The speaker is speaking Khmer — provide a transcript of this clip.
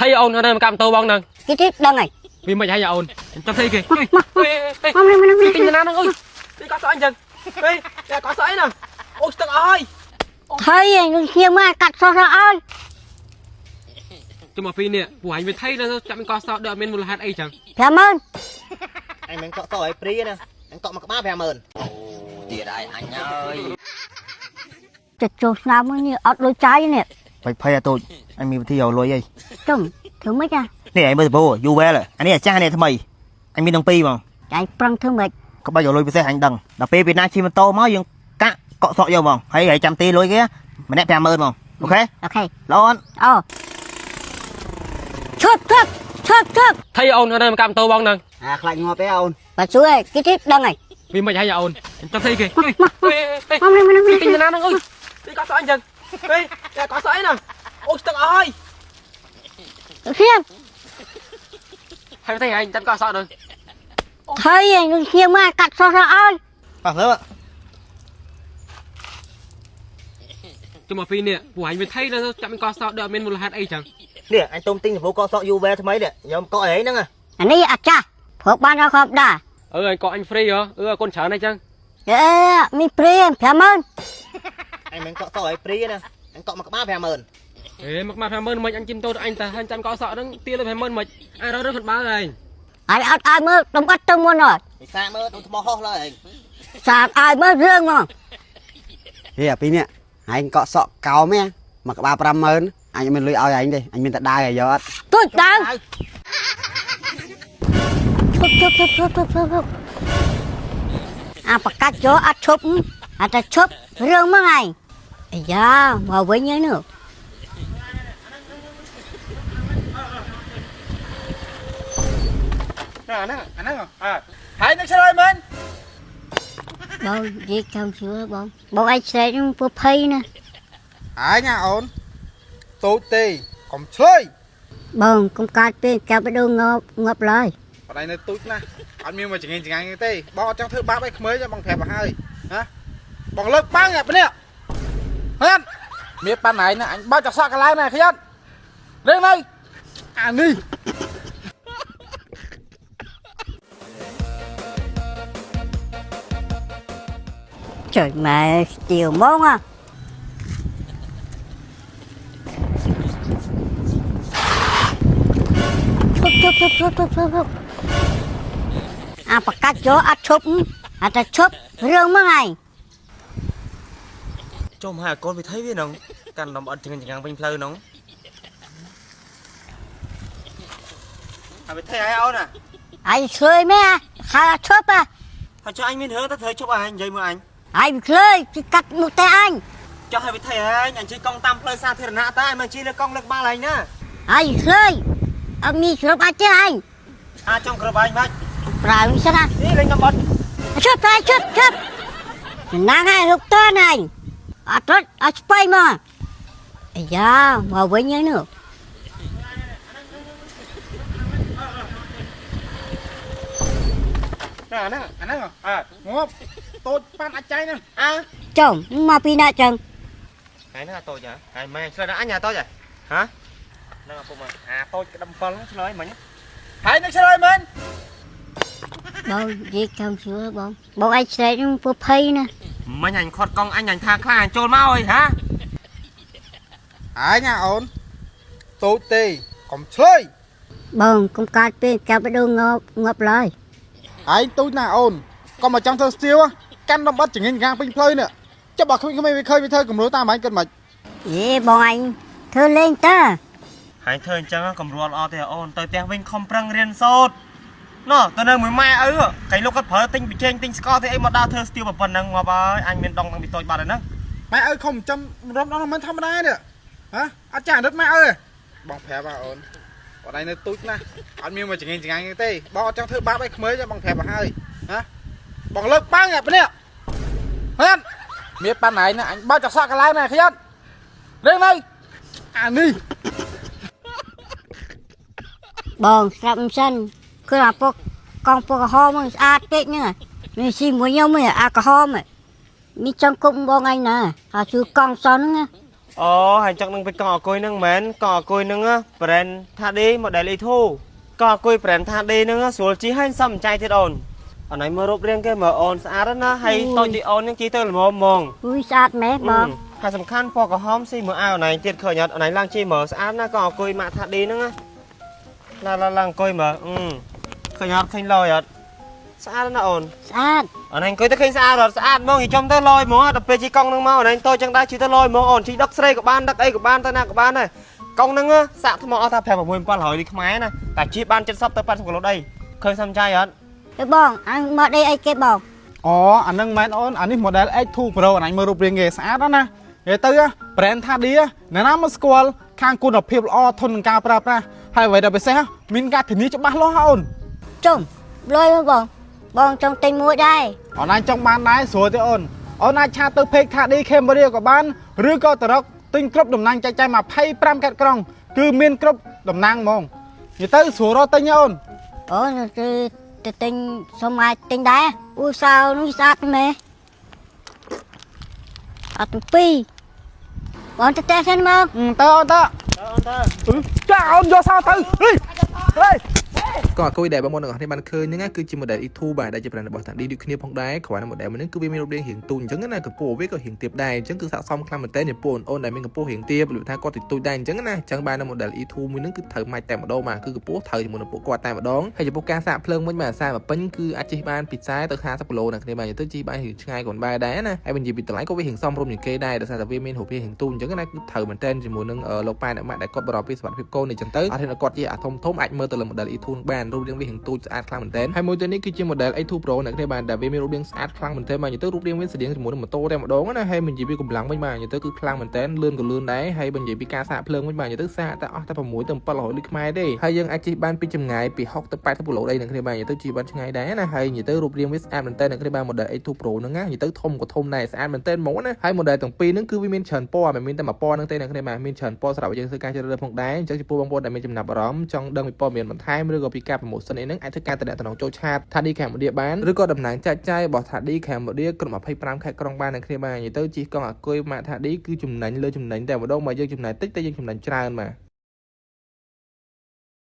ថៃអូននៅមកកម្មតោបងហ្នឹង គេទៀតដឹងហើយ វាមិនឲ្យអូនចាំថៃគេអេអេ មកនេះមកនេះ ទិញណាហ្នឹងអើយទីកក់សក់អញចឹងអេតែកក់សក់អីណាអូស្ទឹកអើយ ថៃឯងនឹងឈៀងមកកាត់សោះទៅអើយ ជុំមកពីនេះពួកឯងវាថៃនៅចាប់មានកក់សក់ដូចអត់មានមូលហេតុអីចឹង 50000 អញមិនកក់សក់ឲ្យព្រីណាអញកក់មកក្បាល50000 ទៀតហើយអញហើយ ចិត្តចូលស្នាមមួយនេះអត់លុយចាយនេះ បាច់ភ័យអាតូចអញមានវិធីឲ្យលុយអី ចុំធ្វើម៉េចអា នេះឯងមើលទៅយូវែលអានេះអាចាស់នេះថ្មីអញមានទាំងពីរហ្មង ចាយប្រឹងធ្វើម៉េច ក្បាច់ឲ្យលុយពិសេសអញដឹងដល់ពេលពីណាជិះម៉ូតូមកយើងកាក់កក់សក់យកហ្មងហើយឲ្យចាំទីលុយគេម្នាក់50000ហ្មង OK OK ល្អអត់ អូឈប់ឈប់ឈប់ឈប់ ថៃអូននៅមកកម្មតោបងហ្នឹង អាខ្លាចងាប់ទេអូន បើជួយគេទៀតដឹងហើយ វាមិនឲ្យអូនចាំថៃគេអេអេ មកនេះមកនេះ ទិញណាហ្នឹងអើយទីកក់សក់អញចឹងអេតែកក់សក់អីណាអូស្ទឹកអើយ ឈៀង ហើយថៃឯងចាំកក់សក់ហ្នឹង ថៃឯងនឹងឈៀងមកកាត់សោះទៅអើយ អស់លើ ជុំមកពីនេះពួកឯងវាថៃនៅចាប់មានកក់សក់ដូចអត់មានមូលហេតុអីចឹង នេះអញទុំទិញសាប៊ូកក់សក់យូវែលថ្មីនេះខ្ញុំកក់ឲ្យឯងហ្នឹង អានេះអាចាស់ព្រោះបានដល់ខំដែរ អឺឯងកក់អញ free ហ៎អឺអរគុណច្រើនអីចឹង អេមានព្រា50000 អញមិនកក់សក់ឲ្យព្រីណាអញកក់មកក្បាល50000 អេមកមក50000មិនអញជិះម៉ូតូទៅអញតែអញចាំកក់សក់ហ្នឹងទាល50000មិនអញរករឿងខិតបើឯង ហើយអត់ឲ្យមើលតំអត់ទៅមុនអត់ ឯសាមើលទៅថ្មហោះឡើយឯង សាកឲ្យមើលរឿងមក ហេអាពីរនេះឯងកក់សក់កោមហ៎មកក្បាល50000អញមិនលុយឲ្យឯងទេអញមានតែដាវឲ្យយកអត់ ទូចដើមឈប់ឈប់ឈប់ឈប់ឈប់ឈប់អាប្រកាច់យកអត់ឈប់អត់តែឈប់រឿងមកឯងអាយ៉ាមកវិញហើយនោះ អាហ្នឹងអាហ្នឹងអើហើយនឹងឆ្លើយមែន បងនិយាយខំជឿបងបងឯងស្រែកនឹងពុភ័យណា អញណាអូនតូចទេកុំឆ្លើយ បងកុំកាត់ពេកកាប់បដូងងាប់ងាប់ឡើយ បងឯងនៅទូចណាស់អត់មានមកចង្អេងចង្អាងទេបងអត់ចង់ធ្វើបាបឲ្យក្មេងទេបងប្រាប់ឲ្យហើយណាបងលើកបាំងអានេះហេមានប៉ាន់ឯងណាអញបើកចសក់កន្លែងណាខ្ញុំរឿងនៅអានេះ trời mẹ chiều món à ឈប់ឈប់ឈប់ឈប់ឈប់ឈប់ឈប់អាប្រកាច់យកអត់ឈប់អត់តែឈប់រឿងមកឯង ចុះមកហើយកូនវិថីវាហ្នឹងកាន់ដំអត់ចង្ងាំងវិញផ្លូវហ្នឹង អាវិធីឲ្យអូនណា ឯងឆ្លើយមែនហើយអត់ឈប់អា ហើយចុះអញមានរឿងទៅត្រូវជប់ឲ្យអញនិយាយមើលអញ ឯងឆ្លើយគេកាត់មុខតែអញ ចុះឲ្យវិថីឲ្យអញជិះកង់តាមផ្លូវសាធារណៈតើអញមិនជិះលើកង់លើក្បាលឯងណា ឯងឆ្លើយអត់មានស្រុបអត់ទេឯង អាចង់ក្របែងបាច់ ប្រើវាសិនណា នេះលេងដំអត់ ឈប់តែឈប់ឈប់ណាងហើយរូបតនឯងអត់រត់អត់ស្បៃមកអាយ៉ាមកវិញហើយនោះ អាហ្នឹងអាហ្នឹងអើងាប់តូចប៉ាន់អាចចៃហ្នឹងអើ ចុំមកពីណាចឹង ថ្ងៃហ្នឹងអាតូចហ៎ហើយម៉ែឆ្លើយដល់អញអាតូចហ៎ហ៎ហ្នឹងអាពុំអាតូចក្តឹម7ឆ្លើយមិញ ហើយនឹងឆ្លើយមែន បងនិយាយខំជឿបងបងឯងស្រែកនឹងពុភ័យណា មិញអញខាត់កង់អញអញថាខ្លាអញចូលមកអើយហា អញណាអូនតូចទេកុំឆ្លើយ បងកុំកាត់ពេកកាប់បដូងងាប់ងាប់ឡើយ ឯងទូចណាអូនកុំមកចង់ធ្វើស្ទាវកាន់ដំបិតចង្អេងចង្អាងពេញផ្លូវនេះចុះបើក្មេងៗវាឃើញវាធ្វើគំរូតាមឯងគិតមិន យេបងឯងធ្វើលេងតើ ហើយធ្វើអញ្ចឹងកម្រួលអត់ទេអូនទៅផ្ទះវិញខំប្រឹងរៀនសូត្រណោះទៅនៅមួយម៉ែឪកៃលោកគាត់ប្រើទិញប៊ីចេងទិញស្ករទិញអីមកដើរធ្វើស្ទាវប៉ុណ្ណឹងងាប់ហើយអញមានដងតាំងពីតូចបាត់ហើយហ្នឹង ម៉ែឪខំចាំរំដល់មិនធម្មតានេះហ៎អត់ចាស់រត់ម៉ែឪបងប្រាប់អូនបងឯងនៅទូចណាស់អត់មានមកចង្អេងចង្អាងទេបងអត់ចង់ធ្វើបាបឲ្យក្មេងទេបងប្រាប់ឲ្យហើយណាបងលើកបាំងអានេះហេមានប៉ាន់ឯងណាអញបើកចសក់កន្លែងណាខ្ញុំរឿងនៅអានេះ បងស្រាប់មិនសិនគឺអាពុកកង់ពុកក្រហមហ្នឹងស្អាតពេកហ្នឹងនេះស៊ីមួយខ្ញុំឯងអាក្រហមមានចង់គុំបងឯងណាហើយជឿកង់សនហ្នឹង អូហើយចង់នឹងពីកង់អាគុយហ្នឹងមែនកង់អាគុយហ្នឹង brand ថាឌី model E2 កង់អាគុយ brand ថាឌីហ្នឹងស្រួលជិះហើយសំចៃទៀតអូនអូនឯងមើលរូបរាងគេមើលអូនស្អាតណាស់ហើយតូចទីអូនហ្នឹងជិះទៅល្មមហ្មង អុយស្អាតមែនបង ហើយសំខាន់ពណ៌ក្រហមស៊ីមើលអាវអូនឯងទៀតឃើញអត់អូនឯងឡើងជិះមើលស្អាតណាស់កង់អាគុយម៉ាក់ថាឌីហ្នឹងណាឡើងឡើងឡើងអង្គុយមើលអឺឃើញអត់ឃើញលយអត់ស្អាតណាស់អូន ស្អាត អូនឯងអង្គុយទៅឃើញស្អាតអត់ស្អាតហ្មងនិយាយចំទៅលយហ្មងដល់ពេលជិះកង់ហ្នឹងមកអូនឯងតូចចឹងដែរជិះទៅលយហ្មងអូនជិះដឹកស្រីក៏បានដឹកអីក៏បានទៅណាក៏បានដែរកង់ហ្នឹងសាក់ថ្មអស់ថា5 6700លីខ្មែរណាតែជិះបាន70ទៅ80គីឡូដីឃើញសំចៃអត់ ទៅបងអញមកដីអីគេបង អូអាហ្នឹងមែនអូនអានេះ model X2 Pro អញមើលរូបរាងគេស្អាតណាស់ណានិយាយទៅ brand ថាឌីអ្នកណាមកស្គាល់ខាងគុណភាពល្អធន់នឹងការប្រើប្រាស់ហើយអ្វីដែលពិសេសមានការធានាច្បាស់លាស់អូន ជុំលុយមកបងបងចង់ទិញមួយដែរ អូនអាចចង់បានដែរស្រួលទេអូនអូនអាច chat ទៅ page ថាឌី Cambodia ក៏បានឬក៏ទៅរកទិញគ្រប់តំណាងចែកចាយ25ខេត្តក្រុងគឺមានគ្រប់តំណាងហ្មងនិយាយទៅស្រួលរកទិញអូន អូនទៅទៅទិញសុំអាចទិញដែរអូសៅនោះស្អាតមែនអត់ទាំងពីរបងទៅផ្ទះសិនមក ទៅអូនទៅ ទៅអូនទៅ ចាអូនយកសោទៅហេហេ ក៏អាគុយដែលបងប្អូនទាំងអស់គ្នាបានឃើញហ្នឹងណាគឺជា model E2 បាទដែលជា brand របស់តាឌីដូចគ្នាផងដែរគ្រាន់តែ model មួយហ្នឹងគឺវាមានរូបរាងរាងទូចអញ្ចឹងណាកម្ពស់វាក៏រាងទាបដែរអញ្ចឹងគឺស័ក្តិសមខ្លាំងមែនទែនចំពោះអូនៗដែលមានកម្ពស់រាងទាបឬថាគាត់តិចតួចដែរអញ្ចឹងណាអញ្ចឹងបាននៅ model E2 មួយហ្នឹងគឺត្រូវម៉ាច់តែម្ដងបាទគឺកម្ពស់ត្រូវជាមួយនឹងពួកគាត់តែម្ដងហើយចំពោះការសាកភ្លើងវិញបាទសាកមកពេញគឺអាចជិះបានពី40ទៅ50គីឡូណាគ្នាបាទទៅជិះបានរាងឆ្ងាយគាត់បែរដែរណាហើយបើនិយាយពីតម្លៃក៏វារាងសមរម្យជាងគេដែរដោយសារតែវាមានរូបរាងរាងទូចអញ្ចឹងណាគឺត្រូវមែនទែនជាមួយនឹងលោកប៉ែអ្នកម៉ាក់ដែលគាត់បារម្ភពីសុវត្ថិភាពកូននេះអញ្ចឹងទៅអត់ហ៊ានឲ្យគាត់ជិះអាធំធំអាចមើលទៅលើ model E2 នឹងបានរូបរាងវារាងទូចស្អាតខ្លាំងមែនទែនហើយមួយទៀតនេះគឺជា model A2 Pro អ្នកគ្នាបាទដែលវាមានរូបរាងស្អាតខ្លាំងមែនទែនបាទនិយាយទៅរូបរាងវាស្តៀងជាមួយនឹងម៉ូតូតែម្ដងណាហើយនិយាយពីកម្លាំងវិញបាទនិយាយទៅគឺខ្លាំងមែនទែនលឿនក៏លឿនដែរហើយបើនិយាយពីការសាកភ្លើងវិញបាទនិយាយទៅសាកតែអស់តែ6ទៅ700លីត្រខ្មែរទេហើយយើងអាចជិះបានពីចម្ងាយពី60ទៅ80គីឡូដីអ្នកគ្នាបាទនិយាយទៅជិះបានឆ្ងាយដែរណាហើយនិយាយទៅរូបរាងវាស្អាតមែនទែនអ្នកគ្នាបាទ model A2 Pro ហ្នឹងណានិយាយទៅធំក៏ធំដែរស្អាតមែនទែនហ្មងណាហើយ model ទាំងពីរហ្នឹងគឺវាមានច្រើនពណ៌មិនមានតែមួយពណ៌ហ្នឹងទេអ្នកគ្នាបាទមានច្រើនពណ៌សម្រាប់យើងធ្វើការជ្រើសរើសផងដែរអញ្ចឹងចំពោះបងប្អូនដែលមានចំណាប់អារម្មណ៍ចង់ដឹងពីព័ត៌មានបន្ថែមឬក៏ពីការ promotion អីហ្នឹងអាចធ្វើការតំណែងចូល chat ថាឌីកម្ពុជាបានឬក៏តំណាងចែកចាយរបស់ថាឌីកម្ពុជាគ្រប់25ខេត្តក្រុងបានអ្នកគ្នាបាទនិយាយទៅជិះកង់អាគុយម៉ាកថាឌីគឺចំណេញលើចំណេញតែម្ដងមកយើងចំណេញតិចតែយើងចំណេញច្រើនបាទ។